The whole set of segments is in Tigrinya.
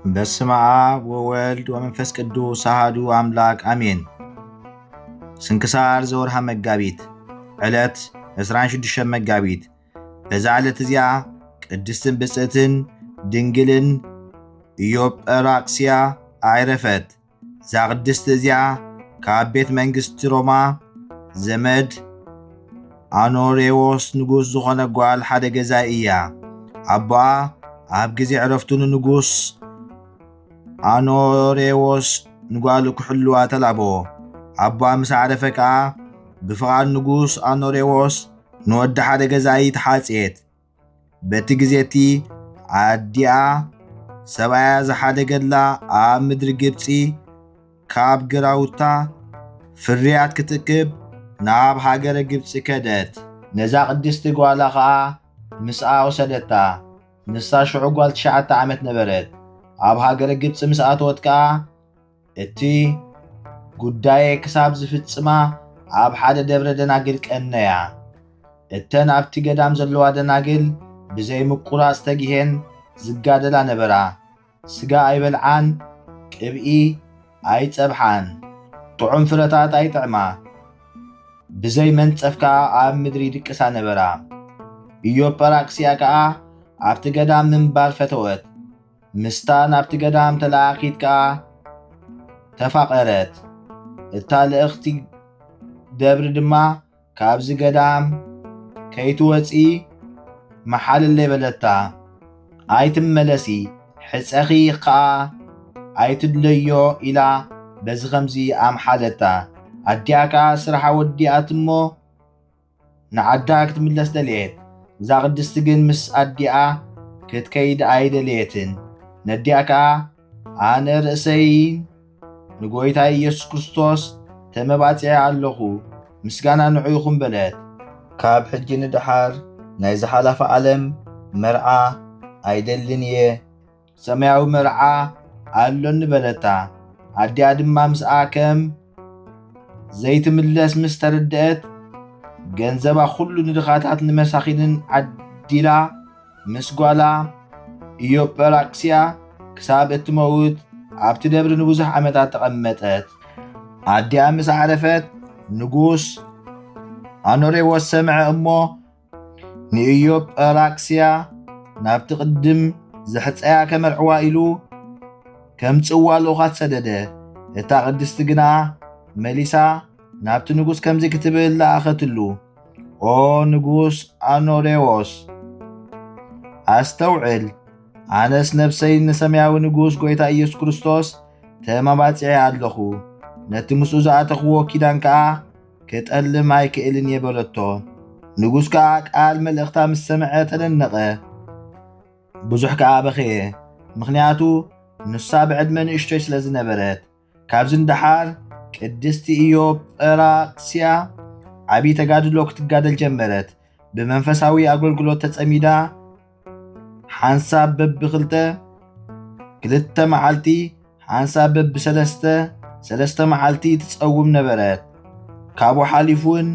በስመ አብ ወወልድ ወመንፈስ ቅዱስ አሐዱ አምላክ አሜን። ስንክሳር ዘወርሃ መጋቢት፣ ዕለት ዕስራን ሽዱሽተን መጋቢት። በዛ ዕለት እዚኣ ቅድስትን ብፅዕትን ድንግልን ኢዮጵራክስያ ኣዕረፈት። እዛ ቅድስቲ እዚኣ ካብ ቤት መንግስቲ ሮማ ዘመድ ኣኖሬዎስ ንጉስ ዝኾነ ጓል ሓደ ገዛኢ እያ። ኣቦኣ ኣብ ግዜ ዕረፍቱ ንንጉስ ኣኖሬዎስ ንጓሉ ክሕልዋ ተላቦ። ኣቦኣ ምስ ኣዕረፈ ከኣ ብፍቓድ ንጉስ ኣኖሬዎስ ንወዲ ሓደ ገዛኢ ተሓጽየት። በቲ ግዜ እቲ ኣዲኣ ሰብኣያ ዝሓደገላ ኣብ ምድሪ ግብጺ ካብ ግራውታ ፍርያት ክትእክብ ናብ ሃገረ ግብጺ ከደት። ነዛ ቅድስቲ ጓላ ኸኣ ምስኣ ወሰደታ። ንሳ ሽዑ ጓል ትሽዓተ ዓመት ነበረት። ኣብ ሃገረ ግብጺ ምስ ኣተወት ከኣ እቲ ጉዳየ ክሳብ ዝፍጽማ ኣብ ሓደ ደብረ ደናግል ቀነያ። እተን ኣብቲ ገዳም ዘለዋ ደናግል ብዘይ ምቁራጽ ተጊሄን ዝጋደላ ነበራ። ስጋ ኣይበልዓን፣ ቅብኢ ኣይጸብሓን፣ ጥዑም ፍረታት ኣይጥዕማ። ብዘይ መንጸፍ ከኣ ኣብ ምድሪ ይድቅሳ ነበራ። ኢዮጳራክስያ ከኣ ኣብቲ ገዳም ምንባር ፈተወት። ምስታ ናብቲ ገዳም ተለኣኺት ከኣ ተፋቐረት። እታ ልእኽቲ ደብሪ ድማ፣ "ካብዚ ገዳም ከይትወጺ መሓልለይ" በለታ። "ኣይትመለሲ፣ ሕጸኺ ከኣ ኣይትድለዮ" ኢላ በዚ ኸምዚ ኣምሓለታ። ኣዲኣ ከኣ ስርሓ ወዲኣት እሞ ንዓዳ ክትምለስ ደልየት። እዛ ቅድስቲ ግን ምስ ኣዲኣ ክትከይድ ኣይደለየትን። ነዲኣ ከኣ፣ "ኣነ ርእሰይን ንጎይታ ኢየሱስ ክርስቶስ ተመባጺዐ ኣለኹ፣ ምስጋና ንዑ ይኹን" በለት። ካብ ሕጂ ንደሓር ናይ ዝሓላፈ ዓለም መርዓ ኣይደልን እየ፣ ሰማያዊ መርዓ ኣሎኒ በለታ። ኣዲኣ ድማ ምስኣ ከም ዘይትምለስ ምስ ተረድአት፣ ገንዘባ ኩሉ ንድኻታት ንመሳኺንን ዓዲላ፣ ምስ ጓላ ኢዮጳራክስያ ክሳብ እትመውት ኣብቲ ደብሪ ንብዙሕ ዓመታት ተቐመጠት። ኣዲኣ ምስ ኣዕረፈት፣ ንጉስ ኣኖሬዎስ ሰምዐ እሞ፣ ንኢዮጳራክስያ ናብቲ ቅድም ዘሕጸያ ከመርዕዋ ኢሉ ከምጽዋ ልኡኻት ሰደደ። እታ ቅድስቲ ግና መሊሳ ናብቲ ንጉስ ከምዚ ክትብል ለኣኸትሉ፣ "ኦ ንጉስ ኣኖሬዎስ፣ ኣስተውዕል፣ ኣነስ ነፍሰይ ንሰማያዊ ንጉስ ጎይታ ኢየሱስ ክርስቶስ ተማባጺዐ ኣለኹ። ነቲ ምስኡ ዝኣተኽዎ ኪዳን ከኣ ክጠልም ኣይክእልን እየ" በለቶ። ንጉስ ከኣ ቃል መልእኽታ ምስ ሰምዐ ተደነቐ፣ ብዙሕ ከኣ በኸየ፣ ምኽንያቱ ንሳ ብዕድመ ንእሽቶይ ስለ ዝነበረት። ካብዚ ንደሓር ቅድስቲ ኢዮጳራክስያ ዓቢ ተጋድሎ ክትጋደል ጀመረት። ብመንፈሳዊ ኣገልግሎት ተጸሚዳ፣ ሓንሳብ በብኽልተ፣ ክልተ መዓልቲ፣ ሓንሳብ በብሰለስተ፣ ሰለስተ መዓልቲ ትጸውም ነበረት። ካብኡ ሓሊፉ እውን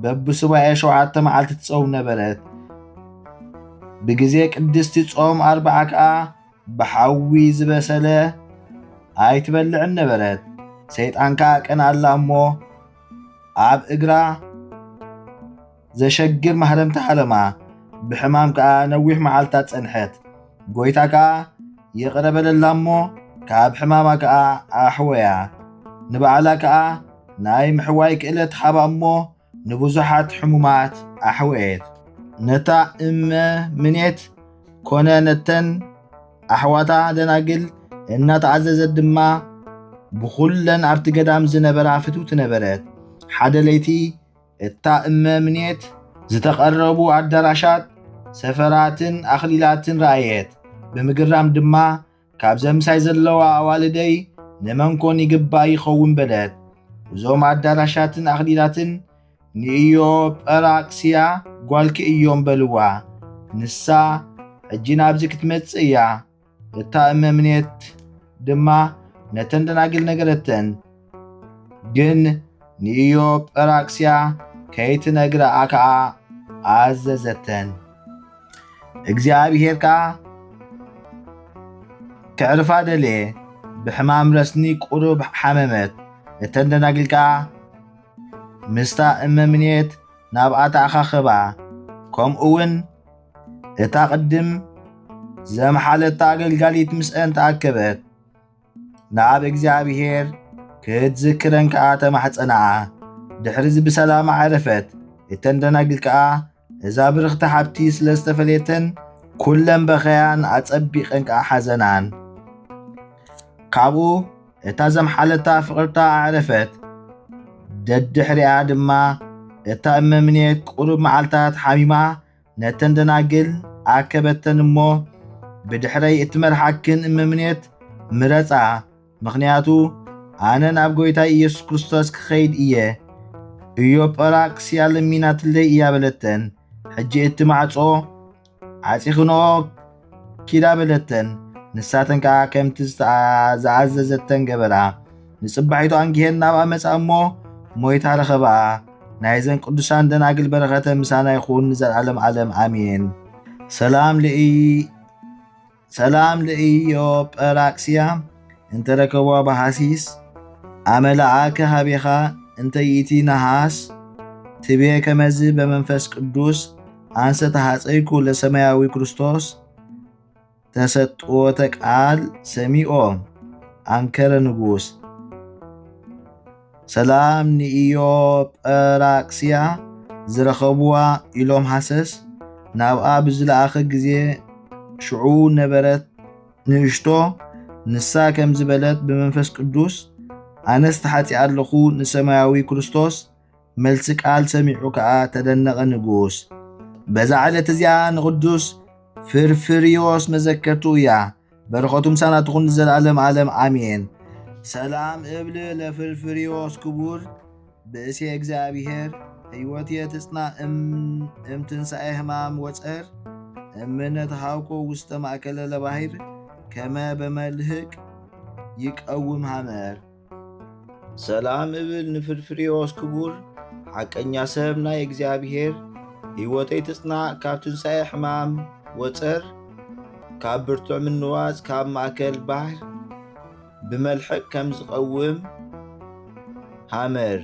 በብሱባኤ ሸውዓተ መዓልቲ ትጸውም ነበረት። ብግዜ ቅድስቲ ጾም ኣርብዓ ከኣ ብሓዊ ዝበሰለ ኣይትበልዕን ነበረት። ሰይጣን ከኣ ቀንኣላ እሞ ኣብ እግራ ዘሸግር ማህረምቲ ሃረማ። ብሕማም ከኣ ነዊሕ መዓልታት ጸንሐት። ጎይታ ከኣ ይቕረ በለላ እሞ ካብ ሕማማ ከኣ ኣሕወያ። ንባዕላ ከኣ ናይ ምሕዋይ ክእለት ሃባ እሞ ንብዙሓት ሕሙማት ኣሕወየት። ነታ እመ ምኔት ኮነ ነተን ኣሕዋታ ደናግል እናተኣዘዘት ድማ ብኹለን ኣብቲ ገዳም ዝነበራ ፍትውቲ ነበረት። ሓደ ለይቲ እታ እመ ምኔት ዝተቐረቡ ኣዳራሻት፣ ሰፈራትን ኣኽሊላትን ረኣየት። ብምግራም ድማ፣ "ካብዘ ምሳይ ዘለዋ ኣዋልደይ ንመን ኮን ይግባእ ይኸውን?" በለት። "እዞም ኣዳራሻትን ኣኽሊላትን ንኢዮጳራክስያ ጓልኪ እዮም" በልዋ። ንሳ ሕጂ ናብዚ ክትመጽእ እያ። እታ እመ ምኔት ድማ ነተን ደናግል ነገረተን። ግን ንኢዮጳራክስያ ከይትነግረኣ ከኣ ኣዘዘተን። እግዚኣብሄር ከኣ ክዕርፋ ደልየ፣ ብሕማም ረስኒ ቁሩብ ሓመመት። እተን ደናግል ከኣ ምስታ እመምኔት ናብኣ ተኣኻኸባ። ከምኡ እውን እታ ቅድም ዘምሓለታ ኣገልጋሊት ምስአን ተኣከበት። ንኣብ እግዚኣብሔር ክትዝክረን ከኣ ተማሕጸንኣ። ድሕሪዚ ብሰላም ኣዕረፈት። እተን ደናግል ከኣ እዛ ብርኽቲ ሓብቲ ስለ ዝተፈለየተን ኩለን በኸያን ኣጸቢቐን ከኣ ሓዘናን። ካብኡ እታ ዘምሓለታ ፍቕርታ ኣዕረፈት። ደድሕሪኣ ድማ እታ እመምኔት ቁሩብ መዓልታት ሓሚማ ነተን ደናግል ኣከበተን እሞ፣ ብድሕረይ እትመርሓክን እመምኔት ምረጻ፣ ምኽንያቱ ኣነ ናብ ጐይታይ ኢየሱስ ክርስቶስ ክኸይድ እየ። ኢዮጳራክስያ ለሚናትለይ እያ በለተን። ሕጂ እቲ ማዕጾ ዓጺኽንኦ ኪዳ በለተን። ንሳተን ከኣ ከምቲ ዝተኣ-፣ ዝኣዘዘተን ገበራ። ንጽባሒቱ ኣንጊሄን ናብኣ መጻ እሞ ሞይታ ረኸብኣ። ናይዘን ቅዱሳን ደናግል በረኸተ ምሳና ይኹን ንዘለዓለም ዓለም ኣሜን። ሰላም ለኢ-፣ ሰላም ለኢዮጳራክስያ እንተረከቧ በሃሲስ ኣመላኣከ ሀቤኻ እንተ ይእቲ ነሃስ ትቤ ከመዚ በመንፈስ ቅዱስ አንሰ ተሃጸይኩ ለሰማያዊ ክርስቶስ ተሰጥዎተ ቃል ሰሚኦ አንከረ ንጉስ። ሰላም ንኢዮጳራክስያ ዝረኸብዋ ኢሎም ሃሰስ ናብኣ ብዝለኣኸ ግዜ ሽዑ ነበረት ንእሽቶ። ንሳ ከም ዝበለት ብመንፈስ ቅዱስ ኣነስ ተሓጺኣ ኣለኹ ንሰማያዊ ክርስቶስ መልሲ ቃል ሰሚዑ ከኣ ተደነቐ ንጉስ። በዛ ዕለት እዚኣ ንቕዱስ ፍርፍርዮስ መዘከርቱ እያ። በረኸቱ ምሳና ትኹን ንዘለዓለም ዓለም ኣሜን። ሰላም እብል ለፍርፍርዮስ ክቡር ብእሴ እግዚኣብሔር ህይወትየ ትጽና እም-፣ እም ትንሣኤ ህማም ወጸር እምነ ተሃውኮ ውስተ ማእከለ ለባህር ከመ በመልህቅ ይቀውም ሃመር። ሰላም እብል ንፍርፍርዮስ ክቡር ሓቀኛ ሰብ ናይ እግዚኣብሔር ህይወተይ ትጽናዕ ካብ ትንሣኤ ሕማም ወጸር ካብ ብርቱዕ ምንዋጽ ካብ ማእከል ባሕር ብመልሕቕ ከም ዝቐውም ሃመር።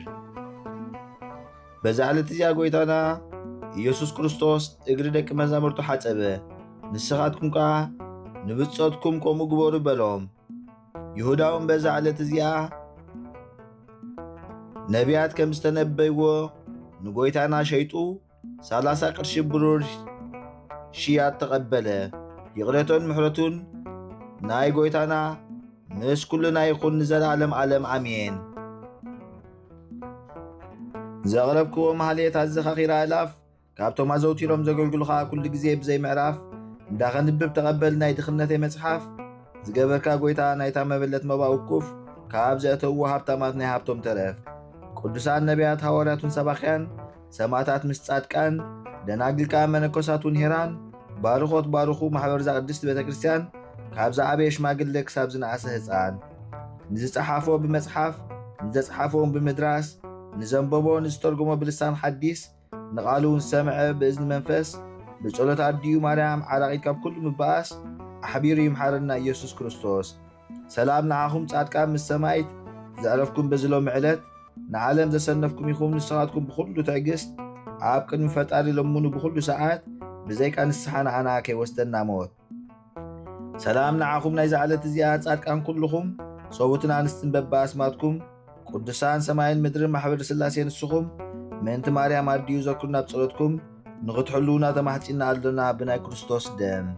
በዛ ዕለት እዚኣ ጐይታና ኢየሱስ ክርስቶስ እግሪ ደቂ መዛሙርቱ ሓጸበ። ንስኻትኩም ከኣ ንብጾትኩም ከምኡ ግበሩ በሎም። ይሁዳ እውን በዛ ዕለት እዚኣ ነቢያት ከም ዝተነበይዎ ንጐይታና ሸይጡ ሠላሳ ቅርሺ ብሩር ሽያጥ ተቐበለ። ይቕረቶን ምሕረቱን ናይ ጐይታና ምስ ኩልና ይኹን ንዘለዓለም ዓለም ኣሜን። ዘቕረብክዎ ማህሌት ኣዘኻኺራ ኣእላፍ ካብቶም ኣዘውቲሮም ዘገልግሉኻ ኩሉ ግዜ ብዘይ ምዕራፍ እንዳኸንብብ ተቐበል ናይ ድኽነተይ መጽሓፍ። ዝገበርካ ጐይታ ናይታ መበለት መባእ ውኩፍ ካብ ዘእተውዎ ሃብታማት ናይ ሃብቶም ተረፍ። ቅዱሳን ነቢያት፣ ሃዋርያቱን ሰባኽያን፣ ሰማዕታት ምስ ጻድቃን፣ ደናግል ከኣ መነኮሳት እውን ሄራን ባርኾት ባርኹ። ማሕበር እዛ ቅድስት ቤተ ክርስቲያን ካብ ዝዓበየ ሽማግለ ክሳብ ዝነኣሰ ህፃን፣ ንዝጸሓፎ ብመጽሓፍ፣ ንዘጽሓፎ እውን ብምድራስ፣ ንዘንበቦ ንዝተርጎሞ ብልሳን ሓዲስ፣ ንቓሉ እውን ዝሰምዐ ብእዝኒ መንፈስ፣ ብጸሎት ኣዲኡ ማርያም ዓራቒት ካብ ኩሉ ምባኣስ ኣሕቢሩ ይምሓረና ኢየሱስ ክርስቶስ። ሰላም ንዓኹም ጻድቃን ምስ ሰማይት ዘዕረፍኩም በዚ ሎሚ ዕለት፣ ንዓለም ዘሰነፍኩም ኢኹም። ንስኻትኩም ብኹሉ ትዕግስት ኣብ ቅድሚ ፈጣሪ ለምኑ፣ ብኹሉ ሰዓት ብዘይካ ንስሓ ንዓና ከይወስደና ሞት። ሰላም ንዓኹም ናይዛ ዕለት እዚኣ ጻድቃን ኩልኹም፣ ሰቡትን ኣንስትን በብኣስማትኩም፣ ቅዱሳን ሰማይን ምድርን ማሕበር ስላሴ ንስኹም፣ ምእንቲ ማርያም ኣዲኡ ዘክሩና ኣብ ጸሎትኩም፣ ንኽትሕልዉና ተማሕጺና ኣሎና ብናይ ክርስቶስ ደም።